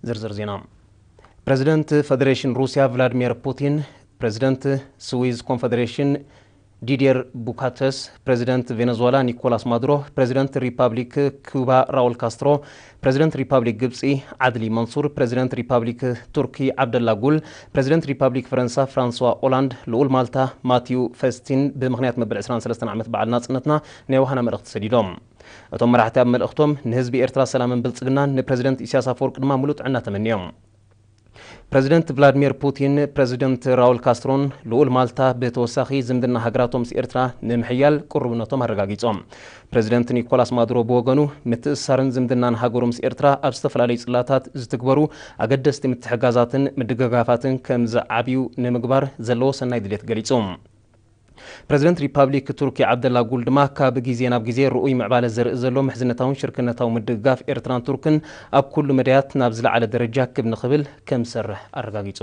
ዝርዝር ዜና። ፕሬዚደንት ፈደሬሽን ሩሲያ ቭላድሚር ፑቲን፣ ፕሬዚደንት ስዊዝ ኮንፈደሬሽን ዲዲየር ቡካተስ፣ ፕሬዚደንት ቬነዙዌላ ኒኮላስ ማዱሮ፣ ፕሬዚደንት ሪፐብሊክ ኩባ ራውል ካስትሮ፣ ፕሬዚደንት ሪፐብሊክ ግብፂ ዓድሊ መንሱር፣ ፕሬዚደንት ሪፐብሊክ ቱርኪ ዓብደላ ጉል፣ ፕሬዚደንት ሪፐብሊክ ፈረንሳ ፍራንስዋ ኦላንድ፣ ልኡል ማልታ ማቲዩ ፈስቲን ብምኽንያት መበል ዕስራን ሰለስተን ዓመት በዓል ናፅነትና ናይ ዋህና መልእኽቲ ሰዲዶም። እቶም መራሕቲ ኣብ መልእኽቶም፣ ንህዝቢ ኤርትራ ሰላምን ብልጽግናን፣ ንፕሬዚደንት ኢሳያስ ኣፈወርቂ ድማ ምሉእ ጥዕና ተመንዮም። ፕሬዚደንት ቭላድሚር ፑቲን፣ ፕሬዚደንት ራውል ካስትሮን ልኡል ማልታ ብተወሳኺ ዝምድና ሃገራቶም ምስ ኤርትራ ንምሕያል ቅሩብነቶም ኣረጋጊጾም። ፕሬዚደንት ኒኮላስ ማዱሮ ብወገኑ፣ ምትእስሳርን ዝምድናን ሃገሩ ምስ ኤርትራ ኣብ ዝተፈላለዩ ጽላታት ዝትግበሩ ኣገደስቲ ምትሕጋዛትን ምድግጋፋትን ከም ዝዓብዩ ንምግባር ዘለዎ ሰናይ ድሌት ገሊጹ። ፕሬዚደንት ሪፐብሊክ ቱርኪ ዓብደላ ጉል ድማ፣ ካብ ግዜ ናብ ግዜ ርኡይ ምዕባለ ዘርኢ ዘሎ ምሕዝነታውን ሽርክነታዊ ምድግጋፍ ኤርትራን ቱርክን ኣብ ኩሉ መዳያት ናብ ዝለዓለ ደረጃ ክብ ንኽብል ከም ዝሰርሕ ኣረጋጊጹ።